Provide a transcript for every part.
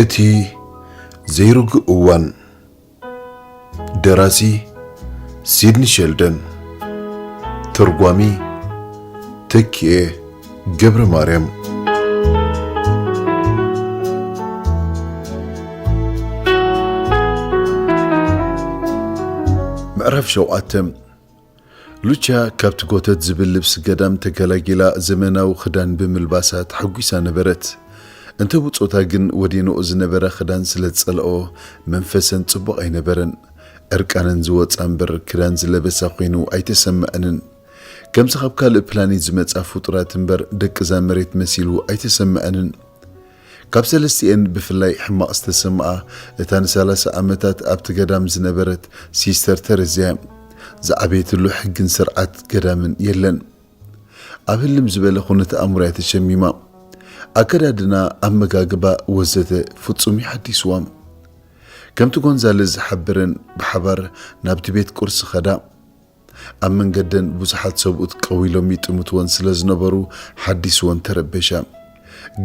እቲ ዘይርጉእ እዋን። ደራሲ ሲድኒ ሸልደን። ተርጓሚ ተኪኤ ገብረ ማርያም። ምዕራፍ ሸውዓተ። ሉቻ ካብቲ ጎተት ዝብል ልብሲ ገዳም ተገላጊላ ዘመናዊ ክዳን ብምልባሳ ተሓጒሳ ነበረት። እንተ ብጾታ ግን ወዲንኦ ዝነበረ ክዳን ስለ ዝጸልኦ መንፈሰን ጽቡቕ ኣይነበረን። ዕርቃነን ዝወጻ እምበር ክዳን ዝለበሳ ኮይኑ ኣይተሰምዐንን። ከምዚ ካብ ካልእ ፕላኔት ዝመጻ ፍጡራት እምበር ደቂ እዛ መሬት መሲሉ ኣይተሰምዐንን። ካብ ሰለስቲኤን ብፍላይ ሕማቕ ዝተሰምኣ እታ ንሰላሳ ዓመታት ኣብቲ ገዳም ዝነበረት ሲስተር ተረዝያ እያ። ዝዓበየትሉ ሕግን ስርዓት ገዳምን የለን። ኣብ ህልም ዝበለ ኩነት ኣእምሮያ ተሸሚማ። ኣከዳድና፣ ኣመጋግባ ወዘተ ፍጹም ይሓዲስዋ። ከምቲ ጎንዛለዝ ዝሓበረን ብሓባር ናብቲ ቤት ቁርሲ ኸዳ። ኣብ መንገደን ብዙሓት ሰብኡት ቀው ኢሎም ይጥምትወን ስለ ዝነበሩ ሓዲስወን ተረበሻ።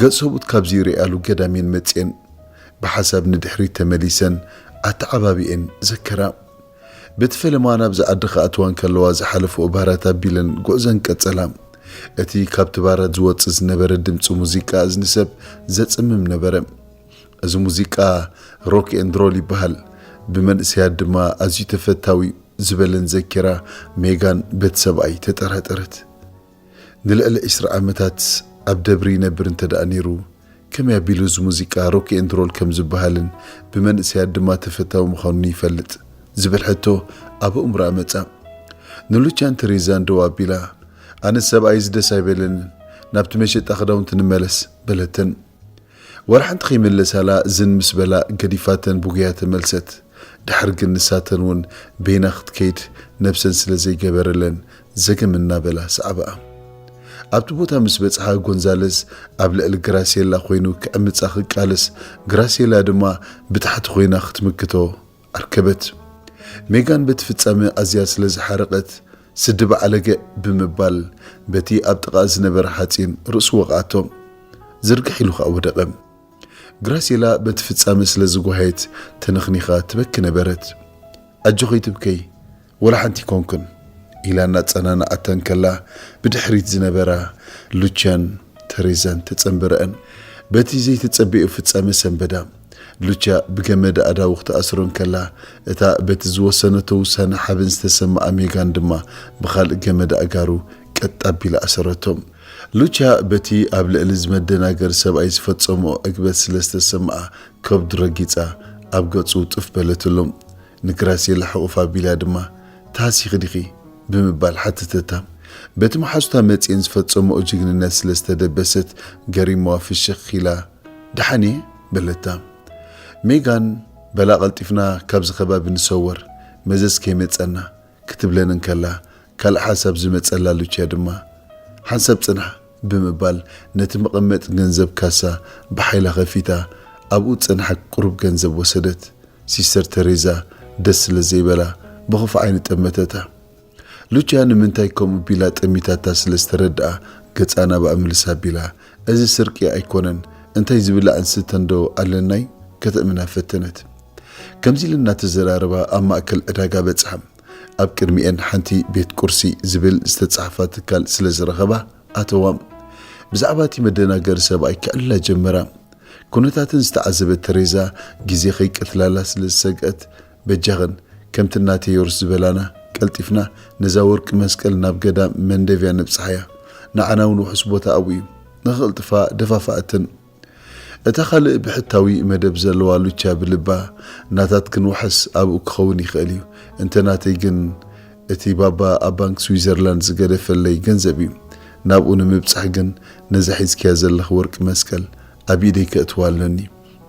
ገጽ ሰብኡት ካብዚ ይርእያሉ ገዳም እየን መጽየን። ብሓሳብ ንድሕሪት ተመሊሰን ኣተዓባቢኤን ዘከራ። በቲ ፈለማ ናብዚ ዓዲ ክኣትዋ እንከለዋ ዝሓለፍኦ ባራት ኣቢለን ጉዕዘን ቀጸላ። እቲ ካብቲ ባራት ዝወጽእ ዝነበረ ድምጺ ሙዚቃ እዝኒ ሰብ ዘጽምም ነበረ። እዚ ሙዚቃ ሮክ ኤንድ ሮል ይበሃል። ብመንእሰያት ድማ ኣዝዩ ተፈታዊ እዩ ዝበለን ዘኪራ ሜጋን በቲ ሰብኣይ ተጠራጠረት። ንልዕሊ ዕስራ ዓመታት ኣብ ደብሪ ይነብር እንተ ደኣ ነይሩ፣ ከመይ ኣቢሉ እዚ ሙዚቃ ሮክ ኤንድ ሮል ከም ዝበሃልን ብመንእሰያት ድማ ተፈታዊ ምዃኑን ይፈልጥ? ዝብል ሕቶ ኣብ ኣእምሮኣ መጻ። ንሉቻን ተሬዛን ደው ኣቢላ፣ "ኣነስ ሰብኣይስ ደስ ኣይበለንን፣ ናብቲ መሸጣ ክዳውንቲ ንመለስ" በለተን። ዋላ ሓንቲ ከይመለሳላ ዝን ምስ በላ ገዲፋተን ብጉያ ተመልሰት። ድሓር ግን ንሳተን እውን በይና ክትከይድ ነብሰን ስለ ዘይገበረለን ዘገም እናበላ ሰዓባኣ። ኣብቲ ቦታ ምስ በጽሓ ጎንዛለስ ኣብ ልዕሊ ግራሴላ ኮይኑ ክዕምጻ ክቃለስ፣ ግራሴላ ድማ ብታሕቲ ኮይና ክትምክቶ ኣርከበት። ሜጋን በቲ ፍጻመ ኣዝያ ስለ ዝሓረቐት፣ "ስዲ በዓለገ" ብምባል በቲ ኣብ ጥቓ ዝነበረ ሓጺን ርእሱ ወቕኣቶ። ዝርግሕ ኢሉ ኸኣ ወደቐ። ግራሴላ በቲ ፍጻመ ስለ ዝጓሃየት ተነኽኒኻ ትበኪ ነበረት። "ኣጆኺ ትብከይ፣ ወላ ሓንቲ ኣይኮንኩን" ኢላ እናጸናንዓታ እንከላ፣ ብድሕሪት ዝነበራ ሉቻን ተሬዛን ተጸንበረአን። በቲ ዘይተጸበዮ ፍጻመ ሰንበዳ። ሉቻ ብገመድ ኣእዳዉ ክትኣስሮ እንከላ፣ እታ በቲ ዝወሰነቶ ውሳነ ሓበን ዝተሰምኣ ሜጋን ድማ ብኻልእ ገመድ ኣእጋሩ ቀጥ ኣቢላ ኣሰረቶ። ሉቻ በቲ ኣብ ልዕሊ እዚ መደናገሪ ሰብኣይ ዝፈጸሞ ዕግበት ስለ ዝተሰምኣ፣ ከብዱ ረጊጻ ኣብ ገጹ ጥፍ በለትሉ። ንግራሴላ ሕቑፍ ኣቢላ ድማ፣ "ተሃሲኺ ዲኺ?" ብምባል ሓተተታ። በቲ መሓዙታ መጺኤን ዝፈጸምኦ ጅግንነት ስለ ዝተደበሰት፣ ገሪምዋ ፍሽኽ ኢላ፣ "ደሓን እየ" በለታ። ሜጋን፣ "በላ ቀልጢፍና ካብዚ ከባቢ ንሰወር፣ መዘዝ ከይመጸና" ክትብለን እንከላ፣ ካልእ ሓሳብ ዝመጸላ ሉችያ ድማ፣ "ሓንሳብ ጽንሓ" ብምባል ነቲ መቐመጢ ገንዘብ ካሳ ብሓይላ ከፊታ፣ ኣብኡ ዝጸንሓ ቁሩብ ገንዘብ ወሰደት። ሲስተር ተሬዛ ደስ ስለ ዘይበላ ብኽፉእ ዓይኒ ጠመተታ። ሉችያ ንምንታይ ከምኡ ቢላ ጠሚታታ ስለ ዝተረድኣ ገጻ ናብኣ ምልስ ኣቢላ፣ "እዚ ስርቂ ኣይኮነን፣ እንታይ ዝብላዕን ዝስተን ዶ ኣለናይ?" ከተእምና ፈተነት። ከምዚ ኢለን እናተዘራረባ ኣብ ማእከል ዕዳጋ በጽሓ። ኣብ ቅድሚኤን ሓንቲ ቤት ቁርሲ ዝብል ዝተጻሕፋ ትካል ስለ ዝረኸባ ኣተዋ። ብዛዕባ እቲ መደናገሪ ሰብኣይ ክዕልላ ጀመራ። ኩነታተን ዝተዓዘበት ተሬዛ ግዜ ከይቀትላላ ስለ ዝሰግአት፣ "በጃኽን ከምቲ ናተይ ዮርስ ዝበላና ቀልጢፍና ነዛ ወርቂ መስቀል ናብ ገዳም መንደቭያ ነብጽሓያ። ንዓና እውን ውሑስ ቦታ ኣብኡ እዩ" ንኽቕልጥፋ ደፋፍኣተን። እታ ካልእ ብሕታዊ መደብ ዘለዋ ሉቻ ብልባ፣ "ናታትክን ዋሕስ ኣብኡ ክኸውን ይኽእል እዩ፣ እንተ ናተይ ግን እቲ ባባ ኣብ ባንክ ስዊዘርላንድ ዝገደፈለይ ገንዘብ እዩ። ናብኡ ንምብጻሕ ግን ነዛ ሒዝክያ ዘለኺ ወርቂ መስቀል ኣብ ኢደይ ከእትዋ ኣሎኒ።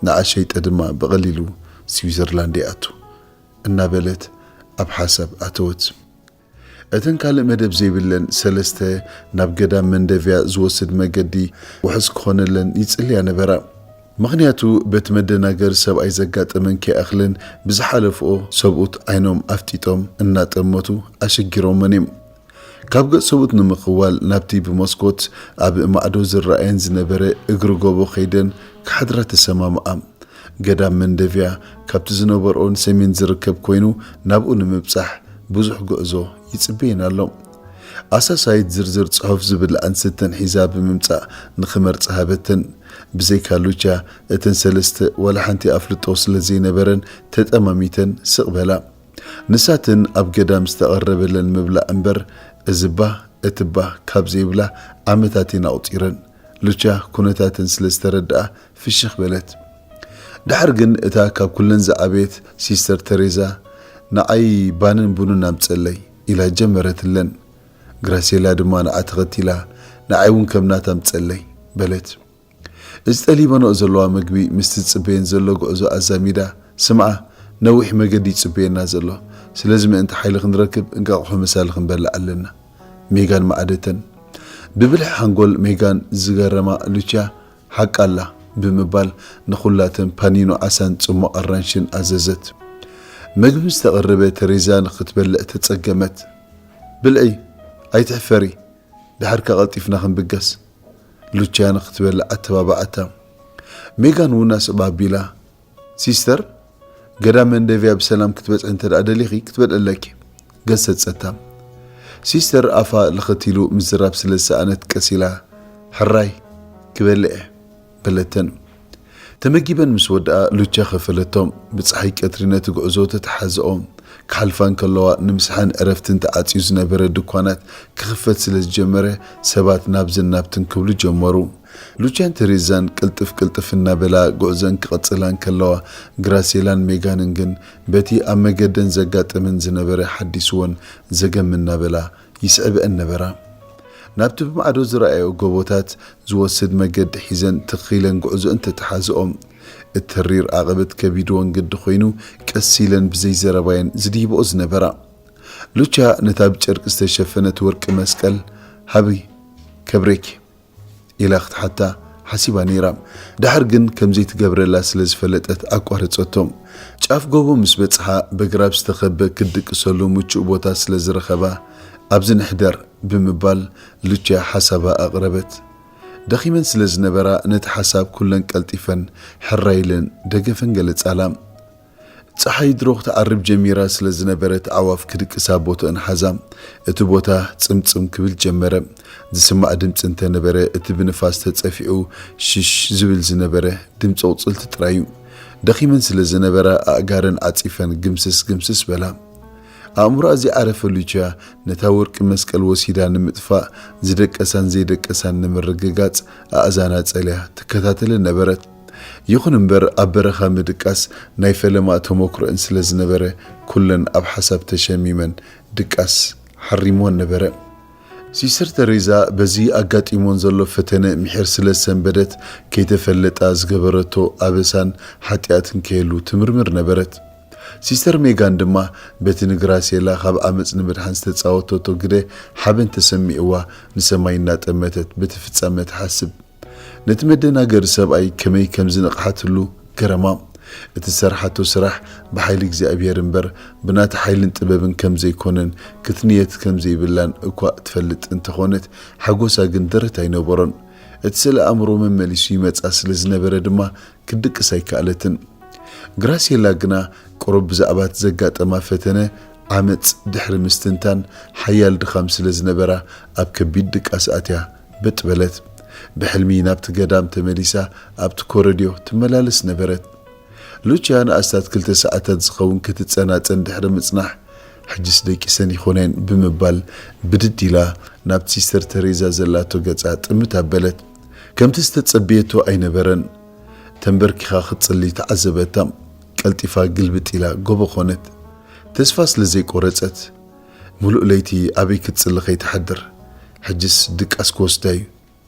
ንዓ ሸይጠ ድማ ብቐሊሉ ስዊዘርላንድ ይኣቱ" እናበለት ኣብ ሓሳብ ኣተወት። እተን ካልእ መደብ ዘይብለን ሰለስተ፣ ናብ ገዳም መንደቭያ ዝወስድ መገዲ ውሑስ ክኾነለን ይጽልያ ነበራ። ምኽንያቱ በቲ መደናገሪ ሰብኣይ ዘጋጠመን ከይኣኽለን ብዝሓለፍኦ ሰብኡት ዓይኖም ኣፍጢጦም እናጠመቱ ኣሸጊሮመን እዮም። ካብ ገጽ ሰብኡት ንምኽዋል ናብቲ ብመስኮት ኣብ ማዕዶ ዝረኣየን ዝነበረ እግሪ ጎቦ ከይደን ክሓድራ ተሰማምኣ። ገዳም መንደቪያ ካብቲ ዝነበርኦ ንሰሜን ዝርከብ ኮይኑ፣ ናብኡ ንምብጻሕ ብዙሕ ጉዕዞ ይጽበየን ኣሎ። ኣሳሳይት ዝርዝር ጽሑፍ ዝብላዕን ስተን ሒዛ ብምምጻእ ንኽመርጻ ሃበተን። ብዘይካ ሉቻ፣ እተን ሰለስተ ዋላ ሓንቲ ኣፍልጦ ስለ ዘይነበረን ተጠማሚተን ስቕ በላ። ንሳትን ኣብ ገዳም ዝተቐረበለን ምብላዕ እምበር፣ እዚባ እቲባ ካብ ዘይብላ ዓመታት እየን ኣቑጺረን። ሉቻ ኩነታተን ስለ ዝተረድኣ ፍሽኽ በለት። ድሓር ግን እታ ካብ ኩለን ዝዓበየት ሲስተር ተሬዛ፣ "ንዓይ ባንን ቡንን ኣምጸለይ" ኢላ ጀመረትለን። ግራሴላ ድማ ንዓ ተኸቲላ፣ "ንዓይ እውን ከም ናታ ኣምጸለይ" በለት። እዚ ጠሊበንኦ ዘለዋ መግቢ ምስቲ ዝጽበየን ዘሎ ጉዕዞ ኣዛሚዳ፣ "ስምዓ፣ ነዊሕ መገዲ ይጽበየና ዘሎ፣ ስለዚ ምእንቲ ሓይሊ ክንረክብ እንቃቑሖ መሳሊ ክንበልዕ ኣለና" ሜጋን መዓደተን። ብብልሒ ሓንጎል ሜጋን ዝገረማ ሉቻ፣ "ሓቃ ኣላ" ብምባል ንኹላተን ፓኒኖ ዓሳን ጽሟቕ ኣራንሽን ኣዘዘት። መግቢ ምስ ተቐረበ ተሬዛ ንኽትበልዕ ተጸገመት። "ብልዒ፣ ኣይትሕፈሪ፣ ድሓር ከኣ ቀልጢፍና ክንብገስ" ሉቻ ንኽትበልዕ ኣተባባዓታ። ሜጋን እውን ኣስዕባ ኣቢላ፣ "ሲስተር፣ ገዳም መንደቪያ ብሰላም ክትበጽሒ እንተ ደኣ ደሊኺ ክትበልዕለኪ" ገሰጸታ። ሲስተር ኣፋ ልኽት ኢሉ ምዝራብ ስለ ዝሰኣነት ቀስ ኢላ፣ "ሕራይ ክበልዕ እየ" በለተን። ተመጊበን ምስ ወድኣ ሉቻ ከፈለቶም። ብጸሓይ ቀትሪ ነቲ ጉዕዞ ተተሓዝኦ። ክሓልፋ እንከለዋ ንምስሓን ዕረፍትን ተዓጽዩ ዝነበረ ድኳናት ክኽፈት ስለ ዝጀመረ ሰባት ናብዝን ናብትን ክብሉ ጀመሩ። ሉቻን ተሬዛን ቅልጥፍ ቅልጥፍ እናበላ ጉዕዘን ክቕጽላ እንከለዋ፣ ግራሴላን ሜጋንን ግን በቲ ኣብ መገደን ዘጋጠመን ዝነበረ ሓዲስወን ዘገም እናበላ ይስዕብአን ነበራ። ናብቲ ብማዕዶ ዝረኣዮ ጎቦታት ዝወስድ መገዲ ሒዘን ትኽ ኢለን ጉዕዞ እንተተሓዝኦም፣ እቲ ተሪር ዓቐበት ከቢድወን ግዲ ኮይኑ፣ ቀስ ኢለን ብዘይ ዘረባየን ዝድይብኦ ዝነበራ። ሉቻ ነታ ብጨርቂ ዝተሸፈነት ወርቂ መስቀል፣ "ሃቢ፣ ከብሬኪ" ኢላ ክትሓታ ሓሲባ ነይራ። ድሓር ግን ከም ዘይትገብረላ ስለ ዝፈለጠት ኣቋረጸቶ። ጫፍ ጎቦ ምስ በጽሓ፣ በግራብ ዝተኸበ ክትድቅሰሉ ምቹእ ቦታ ስለ ዝረኸባ፣ "ኣብዚ ንሕደር" ብምባል ሉቻ ሓሳባ ኣቕረበት። ደኺመን ስለ ዝነበራ፣ ነቲ ሓሳብ ኩለን ቀልጢፈን ሕራይ ኢለን ደገፈን ገለጻላ። ጸሓይ ድሮ ክትዓርብ ጀሚራ ስለ ዝነበረት፣ ኣዕዋፍ ክድቅሳ ቦትአን ሓዛ። እቲ ቦታ ጽምጽም ክብል ጀመረ። ዝስማዕ ድምጺ እንተ ነበረ፣ እቲ ብንፋስ ተጸፊዑ ሽሽ ዝብል ዝነበረ ድምጺ ኣቑጽልቲ ጥራይ እዩ። ደኺመን ስለ ዝነበራ፣ ኣእጋረን ዓጺፈን ግምስስ ግምስስ በላ። ኣእምሮኣ ዘይዓረፈ ሉቺያ፣ ነታ ወርቂ መስቀል ወሲዳ ንምጥፋእ፣ ዝደቀሳን ዘይደቀሳን ንምርግጋጽ፣ ኣእዛና ጸልያ ትከታተለን ነበረት። ይኹን እምበር፣ ኣብ በረኻ ምድቃስ ናይ ፈለማ ተመኩሮአን ስለ ዝነበረ፣ ኩለን ኣብ ሓሳብ ተሸሚመን ድቃስ ሓሪምወን ነበረ። ሲስተር ተሬዛ በዚ ኣጋጢሞን ዘሎ ፈተነ ምሒር ስለ ዝሰንበደት፣ ከይተፈለጣ ዝገበረቶ ኣበሳን ሓጢኣትን ከየሉ ትምርምር ነበረት። ሲስተር ሜጋን ድማ በቲ ንግራሴላ ካብ ዓመጽ ንምድሓን ዝተጻወተቶ ግደ ሓበን ተሰሚዕዋ፣ ንሰማይ እናጠመተት በቲ ፍጻመ ትሓስብ። ነቲ መደናገሪ ሰብኣይ ከመይ ከም ዝነቕሓትሉ ገረማ። እቲ ዝሰርሓቶ ስራሕ ብሓይሊ እግዚኣብሔር እምበር ብናታ ሓይልን ጥበብን ከም ዘይኮነን ክትንየት ከም ዘይብላን እኳ ትፈልጥ እንተኾነት፣ ሓጎሳ ግን ደረት ኣይነበሮን። እቲ ስእለ ኣእምሮ መመሊሱ ይመጻ ስለ ዝነበረ ድማ ክትድቅስ ኣይከኣለትን። ግራሴላ ግና ቁሩብ ብዛዕባ እቲ ዘጋጠማ ፈተነ ዓመጽ ድሕሪ ምስትንታን፣ ሓያል ድኻም ስለ ዝነበራ፣ ኣብ ከቢድ ድቃስ ኣትያ በጥ በለት። ብሕልሚ ናብቲ ገዳም ተመሊሳ ኣብቲ ኮረድዮ ትመላለስ ነበረት። ሉቺያ ንኣስታት ክልተ ሰዓታት ዝኸውን ክትጸናጸን ድሕሪ ምጽናሕ፣ "ሕጅስ ደቂሰን ይኾነን?" ብምባል ብድድ ኢላ ናብቲ ሲስተር ተሬዛ ዘላቶ ገጻ ጥምት ኣበለት። ከምቲ ዝተጸበየቶ ኣይነበረን። ተንበርኪኻ ክትጽሊ ተዓዘበታ። ቀልጢፋ ግልብጥ ኢላ ጎቦ ኾነት። ተስፋ ስለ ዘይቆረጸት፣ "ምሉእ ለይቲ ኣበይ ክትጽሊ ከይትሓድር? ሕጅስ ድቃስ ክወስዳ እዩ"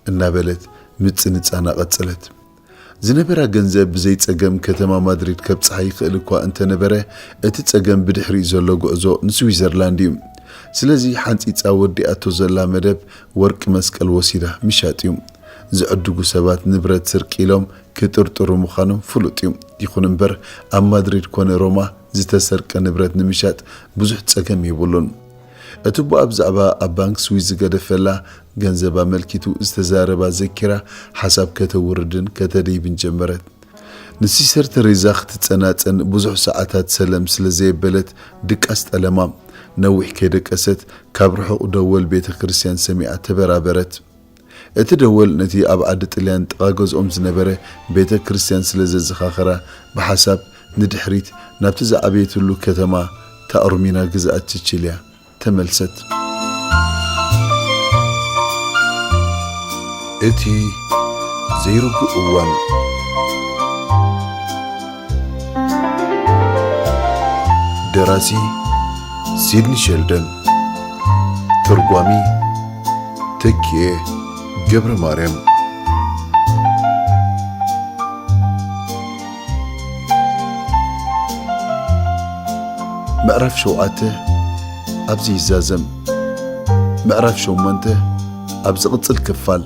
እናበለት ምጽንጻና ቀጸለት። ዝነበራ ገንዘብ ብዘይ ጸገም ከተማ ማድሪድ ከብጽሓ ይኽእል እኳ እንተነበረ፣ እቲ ጸገም ብድሕሪኡ ዘሎ ጉዕዞ ንስዊዘርላንድ እዩ። ስለዚ ሓንጺጻ ወዲኣቶ ዘላ መደብ ወርቂ መስቀል ወሲዳ ምሻጥ እዩ። ዝዕድጉ ሰባት ንብረት ስርቂ ኢሎም ክጥርጥሩ ምዃኖም ፍሉጥ እዩ። ይኹን እምበር፣ ኣብ ማድሪድ ኮነ ሮማ ዝተሰርቀ ንብረት ንምሻጥ ብዙሕ ጸገም የብሉን። እቲ ኣቦኣ ብዛዕባ ኣብ ባንክ ስዊዝ ዝገደፈላ ገንዘብ ኣመልኪቱ ዝተዛረባ ዘኪራ፣ ሓሳብ ከተውርድን ከተደይብን ጀመረት። ንሲስተር ተሬዛ ክትጸናጸን ብዙሕ ሰዓታት ሰለም ስለ ዘየበለት ድቃስ ጠለማ። ነዊሕ ከይደቀሰት ካብ ርሑቕ ደወል ቤተ ክርስቲያን ሰሚዓ ተበራበረት። እቲ ደወል ነቲ ኣብ ዓዲ ጥልያን ጥቓ ገዝኦም ዝነበረ ቤተ ክርስቲያን ስለ ዘዘኻኸራ ብሓሳብ ንድሕሪት ናብቲ ዝዓበየትሉ ከተማ ታኦርሚና ግዝኣት ቺቺልያ ተመልሰት። እቲ ዘይርጉእ እዋን። ደራሲ ሲድኒ ሸልደን። ተርጓሚ ተኪኤ ገብረ ማርያም። ምዕራፍ ሸውዓተ ኣብዚ ይዛዘም። ምዕራፍ ሸሞንተ ኣብ ዝቕጽል ክፋል።